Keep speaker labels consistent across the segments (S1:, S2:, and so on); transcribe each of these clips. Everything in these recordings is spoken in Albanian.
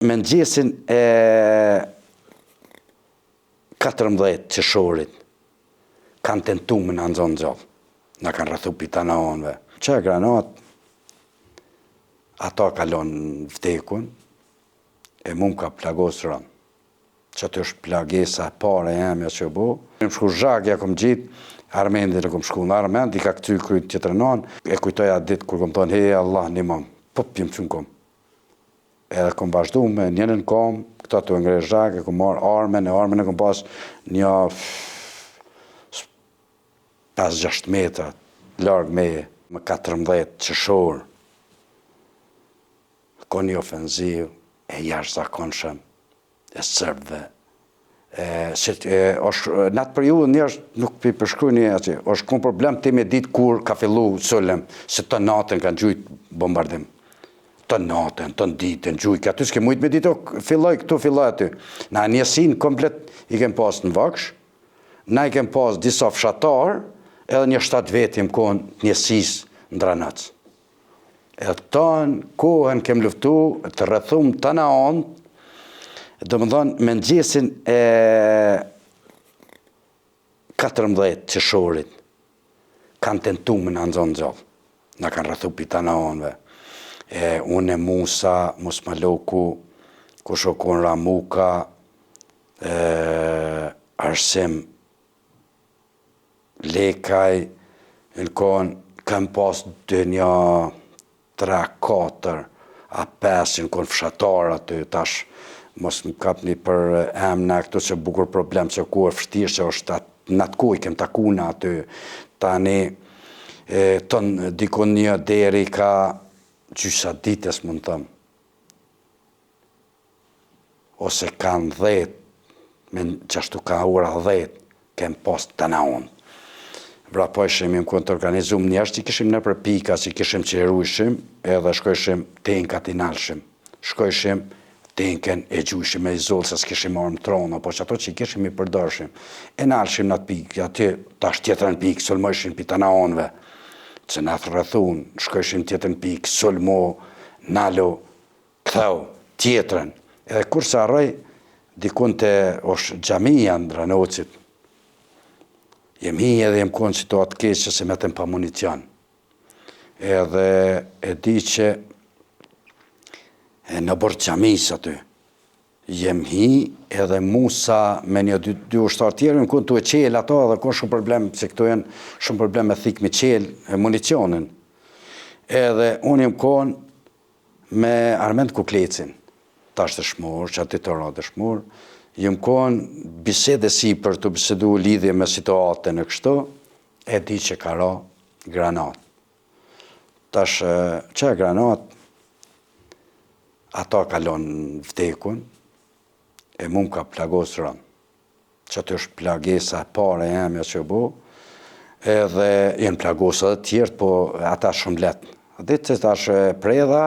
S1: Mëngjesin e 14 qershorit kanë tentu me na nxonë gjallë. Na kanë rrethu pi tana anëve. Qajo granat, ata ka lonë vdekun, e mu m'ka plagos rëndë. Qaty është plagesa e parë e jemja që u bo. Jem shku zhag, ja kom gjitë, Armendin e kom shku në Armend, i ka këty kryt tjetrën anë. E kujtoj atë ditë kur kom thonë, he Allah, nimom, pop jem çu n'kom. Edhe kom vazhdu me njënën kom, këta tu e ngre zhag, e kom marrë armen, e armen e kom pas një 5-6 metra larg meje, më 14 qershor, ka një ofenzivë e jashtëzakonshëm e serbëve. E, se, e, është, në atë periudhë njerëz nuk po i përshkruaj një aty, është kon problem ti me ditë kur ka fillu sulm, se të natën kanë gjujt bombardim. Të natën, të ditën, gjujt, aty s'ke mujt me ditë, o, filloj këtu, filloj aty. Na njësinë komplet i kem pas në Vaksh, na i kem pas disa fshatar, edhe një 7 vetë jem konë njësisë në Dranoc. E tanë kohën kem luftu, të rrethum tana anë, domethonë, mëngjesin e 14 qershorit, kanë tentu me na nxonë gjallë, na kanë rrethu pi tana anëve. E, unë e Musa, Mus Maloku, kush o konë Ramuka, e, Arsim Lekaj, në kohën kam pas dy një, tre, katër, a pesë në kohën fshatar aty, tash mos më kapni për emna këtu se bukur problem se ku e vështirë se është atë në atë kohë i kem taku na aty tani e, ton dikun një deri ka gjysa ditës mund të them ose kanë dhetë, me qashtu ka ora dhetë, kem pas tana anë. Vrapojshim, jem konë të organizum njerëz që kishim nëpër pika, që kishim që rujshim, edhe shkojshim tenkat i nalshim. Shkojshim tenken e gjujshim me izol, se s'kishim armë t'rona, po që ato që i kishim i përdorshim. E nalshim në atë pikë, aty tash tjetrën pikë, sulmojshim pi tana anëve, që na rrethun, shkojshim tjetrën pikë, sulmo, nalu, Ktheu tjetrën, edhe kur s'e harroj, dikun te osht xhamia në Dranocit, jem hi edhe jem konë situatë keqe se metëm pa municion. Edhe e di që në oborr xhamisë aty, jem hi edhe Musa me një dy, dy ushtarë tjerë, jem konë tu e qelë ato edhe konë shumë problem, se këto janë shumë problem me thikë me qelë municionin. Edhe unë jem konë Me Armend Kuklecin, tash dëshmor, që aty të ra dëshmor, jem konë bisedë sipër tu bisedu lidhje me situatën e kështu, e di që ka ra granat. Tash, qajo granat, ata ka lonë vdekun, e mu m'ka plagos rëndë. Qaty është plagesa e parë e jemja që u bo, edhe janë plagosë edhe tjerët, po ata shumë letë. Dhe të tash predha,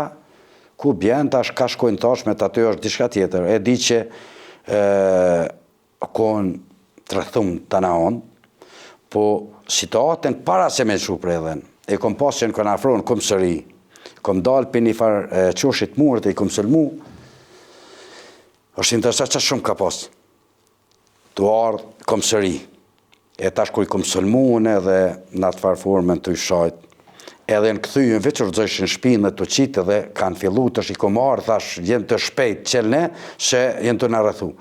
S1: ku bjen, tash ka shkojnë tash me të aty është diçka tjetër. E di që e, konë të rrethum tana anë, po situatën para se me lëshu predhën, e kom pas që në kanë afru në komsëri, kom dalë për një farë qoshit murit e i kom sulmu, është interesant që shumë ka pas. Tu ardhë komsëri. E tash kur i kom sulmu unë edhe në atë farë forme tu i shajt, edhe janë kthy, janë veç rrëzojshin shpinë dhe tu qitë edhe kanë fillu tash i kom ardhë, thash, jenë të shpejt qelne, se jenë tu na rrethu.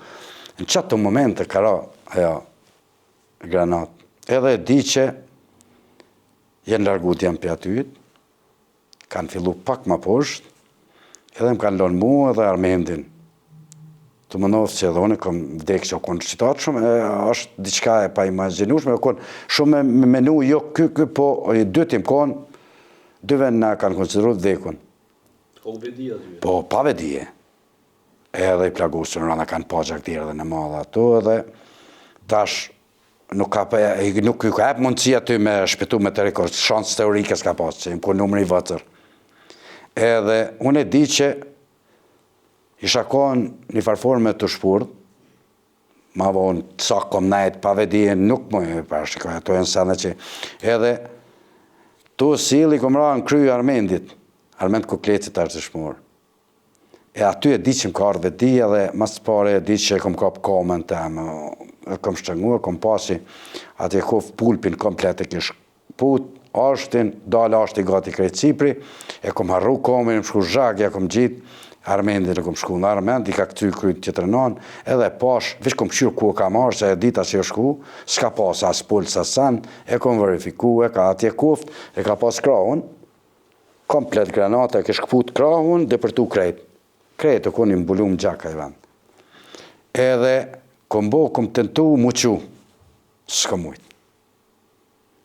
S1: Në qato momente ka ra ajo granat. Edhe e di që jenë largu djem prej atyt, Kanë fillu pak ma poshtë, edhe më kanë lënë mu edhe Armendin. Të më ndodhë që edhe unë kom vdekë që o konë situatë shumë, e, është diçka e paimagjinueshme, o konë shumë me menu, jo ky, ky, po i dytë jem konë, dyve na kanë konsideru vdekun.
S2: Po vetëdije aty?
S1: Po, pa vetëdije. Edhe i plagosur rana kanë pa gjakderdhjen e madhe ato edhe tash Nuk ka pa, nuk ju ka jep mundësi aty me shpëtu me të rekord, shans teorike s'ka pas, që jem kon numri i vocër. Edhe unë e di që isha konë një farë forme tu shpurdh, ma vonë sa kom nejt pa vetëdije, nuk më e parashikoj, ato janë sene që edhe tu silli kom ra në kry Armendit, Armend Kuklecit tash dëshmor. E aty e di që më ka ardhë vetëdija dhe mas pare e di që e kom kap komën teme, e kom shtrëngu, e kom pasi, atje kof pulpin komplet e kish kput, ashtin, dalë ashti gati krejt sipri, e kom harru komën, më shku zhag, ja kom gjitë, Armendin e kom shku në Armend, i ka këty kryt tjetrën anë, edhe pash, veç kom kqyrë ku e ka marrë, se e dita që jo shku, s'ka pas as puls as sen, e kom verifiku, e ka atje kuft, e ka pas krahun, Komplet granata e kish kput krahun depërtu krejt. Krejt u kon i mbulum gjak ai vend. Edhe kom bo kom tentu mu çu. S'kom mujt.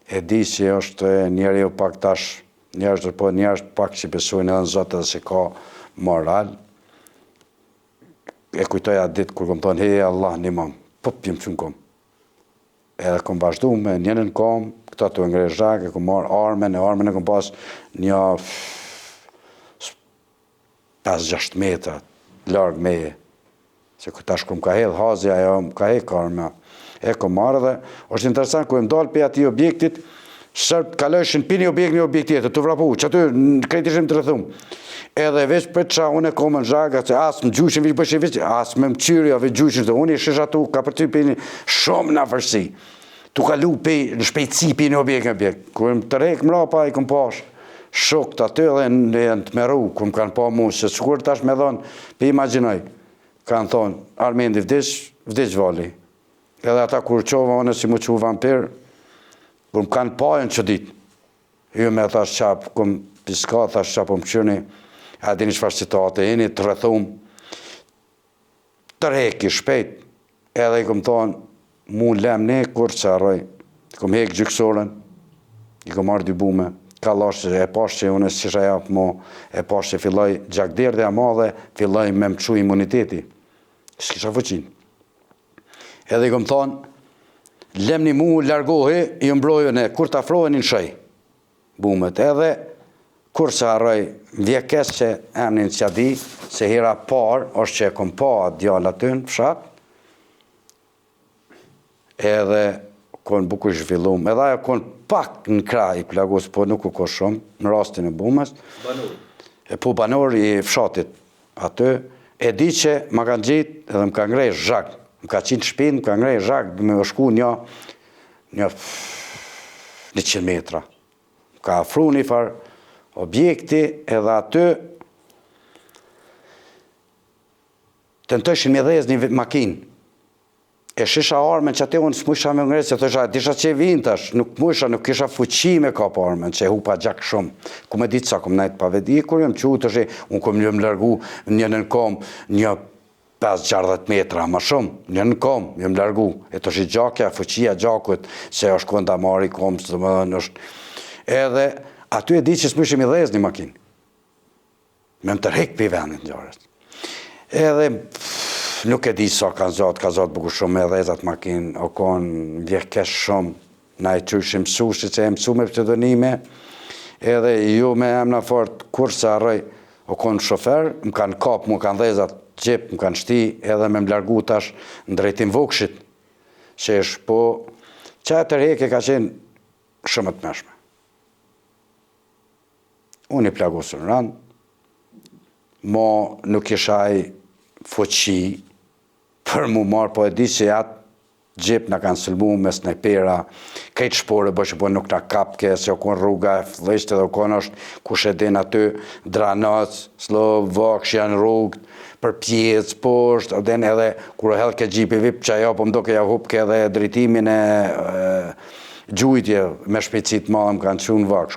S1: E di që është njeriu pak tash njerëz po njerëz pak që besojnë edhe në Zot edhe se ka moral. E kujtoj atë ditë kur kom thonë hej Allah nimom. Pop jam çu n'kom. Edhe kom vazhdu me njënën kom, këta tu e ngreh zhag, e kom marrë armën, e armën e kom pas një 5-6 metra larg meje. Se kur tash kur më ka hedh hazi, ajo më ka hek arma. E kom marrë dhe, është interesant, kur jem dalë prej atij objektit, serbët kalojshin pi një objekt një objekt tjetër, tu vrapu, që aty krejt ishim të rrethum. Edhe veç për qa unë e komën zhaga, që as më gjujshin, veç bëshin, veç, as me më qyri, veç gjujshin, të unë i shish atu, ka për ty pi një shumë në afërsi. Tu kalu pi në shpejtësi pi një objekt në objekt. Kur më tërhek mrapa, i kom pash shokët aty dhe në janë tmerru, kur më kanë pa mu, se sikur tash me thonë, pi imagjinoj, kanë thonë, Armendi vdiq, vdiq Vali. Edhe ata kur çova unë si mu çu vampir, kur më kanë pa janë çudit. Ju me thash qa, kom piska, thash qa po më qyni, a dini çfarë situate jeni, të rrethum, tërheki shpejt, edhe i kom thonë, mu lemni, kurrë s'e harroj, i kom hek gjyksoren, i kom marrë dy bume, kallash e pash që unë s'isha jap mo, e pash që filloi gjakderdhja e madhe, filloi me më çu imuniteti, s'kisha fuqinë. Edhe i kom thonë, lemni mu, largohi, ju mbroj unë, kur të afroheni në shëj, bumet. Edhe, kurrë s'e harroj, më vje keq që emnin s'ja di, se hera parë është që e kom pa atë djalë aty në fshat, edhe kon bukur zhvillum, edhe ajo kon pak në krah i plagos, po nuk u ko shumë, në rastin e bumës.
S2: Banor.
S1: E po banor i fshatit aty, e di që ma kanë gjitë edhe më ka ngreh zhag, më ka qitë në shpinë, më ka ngreh zhag, me shku një, një 100 metra. Më ka afru një farë objekti edhe aty, tentojshin me dhezë një makinë. E shisha armën që aty unë s'mujsha me ngrejt, se thosha, disha që e vinë tash, nuk mujsha, nuk kisha fuqi me kap armën, që e hupa gjak shumë. Ku me ditë sa kom nejtë pa vetëdije, kur jam çu, tash, unë kom jam largu një nën kom, një 5-60 metra, ma shumë, një nën kom, jam largu. E tash gjakja, fuqia gjakut, se është kon damari kom, domethënë është... Edhe aty e di që s'mujshe me dhezë një makinë. Me më tërhek prej vendit ngjarjes. Edhe nuk e di sa ka zgjat, ka zgjat bukur shumë me dhezë at makinë, o kon vje keq shumë, na e qyshim mësusit se e mësu me pseudonime, edhe ju me emna fort, kurrë s'e harroj, o kon shofer, më kanë kap, më kanë dhezë at xhip, më kanë shti, edhe me më largu tash në drejtim Vokshit, që është po, qajo tërhekje ka qenë shumë e tmerrshme. Unë i plagosur rënd, mo nuk kisha aj fuqi për mu marrë, po e di që atë xhip na kanë sulmu me snajpera, krejt shpore bëshë, po nuk na kapke, se o kon rruga e flliqtë edhe o kon është kush e din aty, Dranoc, Sllovë, Vaksh janë rrugët, përpjetë, poshtë, din edhe kur o hedhke xhipi vip, që ajo po m'doke ja hupke edhe drejtimin e gjujtje me shpejtësi të madhe më kanë çu në Vaksh.